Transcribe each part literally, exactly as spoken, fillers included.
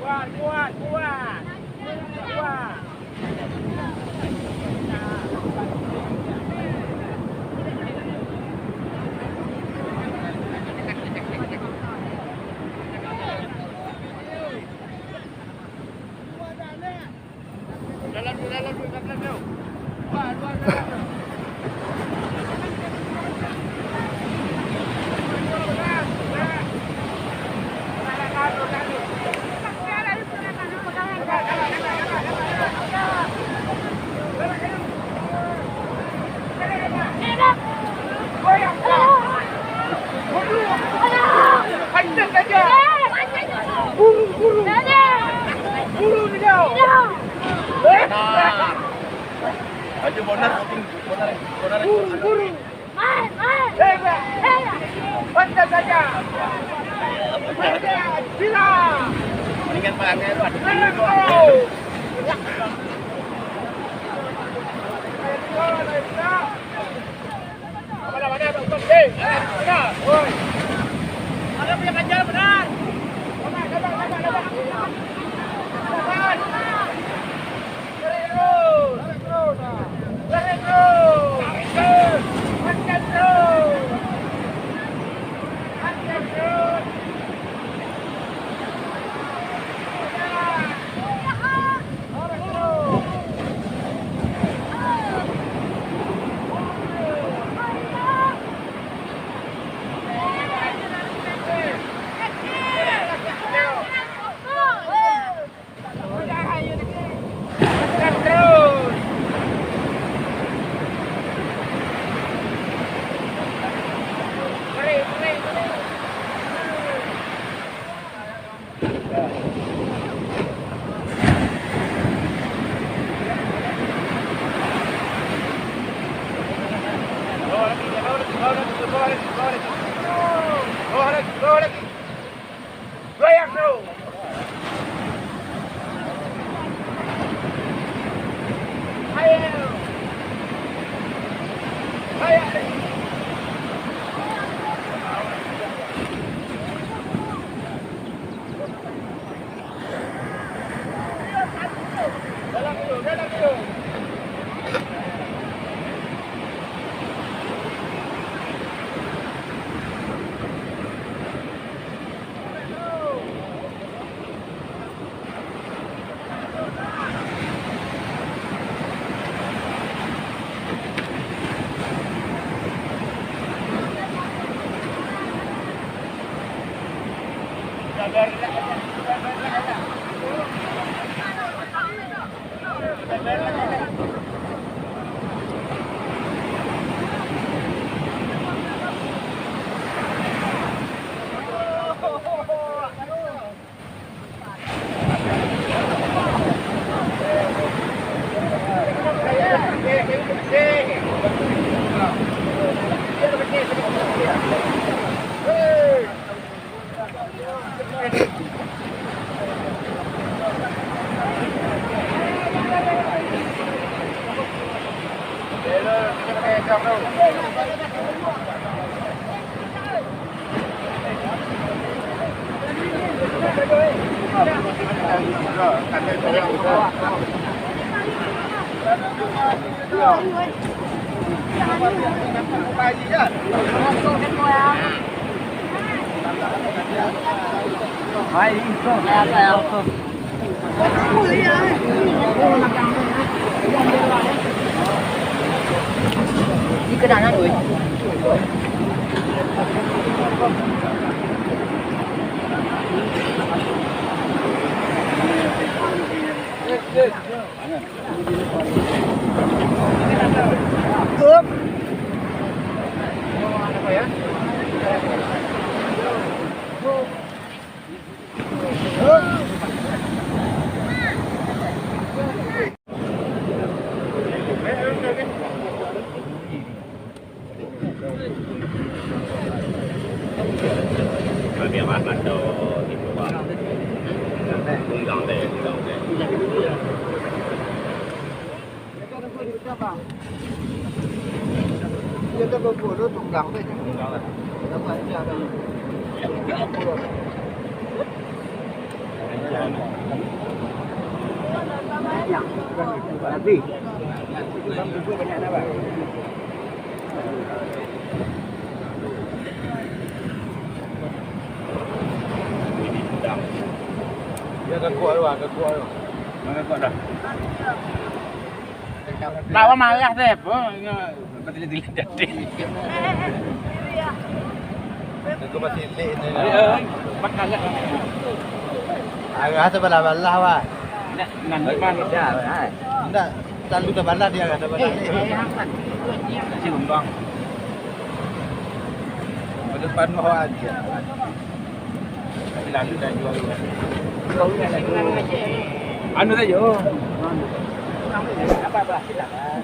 Kuat, kuat, kuat. Kuat. Burung, burung. Burung, burung. Burung hijau. Nah. Ayo, bonar, bonar, bonar. Burung, burung. Hebat. Pantas saja. Pantas. Gila. Mendingan pakai air, aduh. Let's go. Ya, ka kuat tu, ka kuat tu. Mana kuat dah? Lawan marah deh, apa? Ingat, betul-betul jadi. Aku masih late ni. Ya, makan lah. Arah tu balah-balah, wah. Nak, nak, nak. Dah, hai. Ndak, selalu dah balah dia, dah balah. Eh, eh, eh, Hasan. Cium doang. Pada depan bawah aja. Tapi lalu dah jual. Anu saja. Apa, apa? Silakan.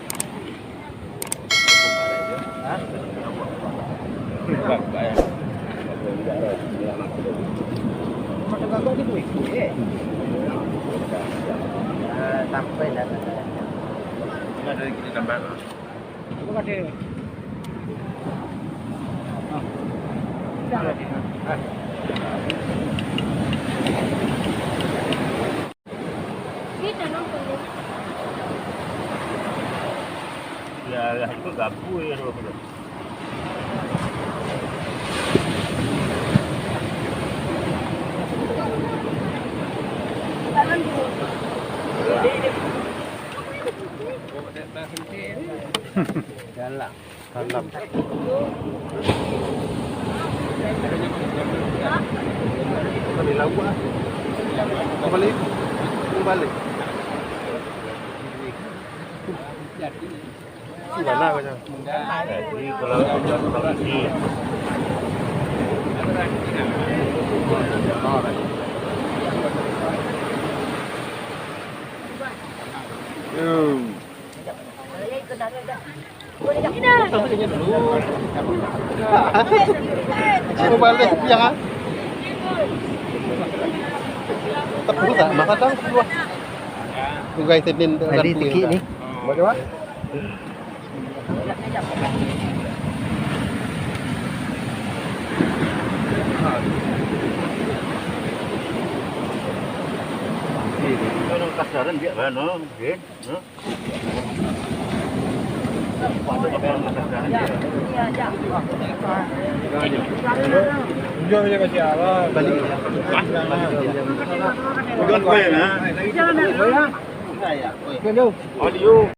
Ya, lah, itu gabui ya, tu. Galak. Salam. Kembali lawa. Kembali. Kembali. Di mana kau? Jadi kalau kalau di Hmm. Cuma balik piang ah. Tepung tak? Masa dah keluar. Tugai Senin tu. Jadi orang tua tikit dah. Ni. Buat apa? Kalau kasaran dia kan, no? Okey.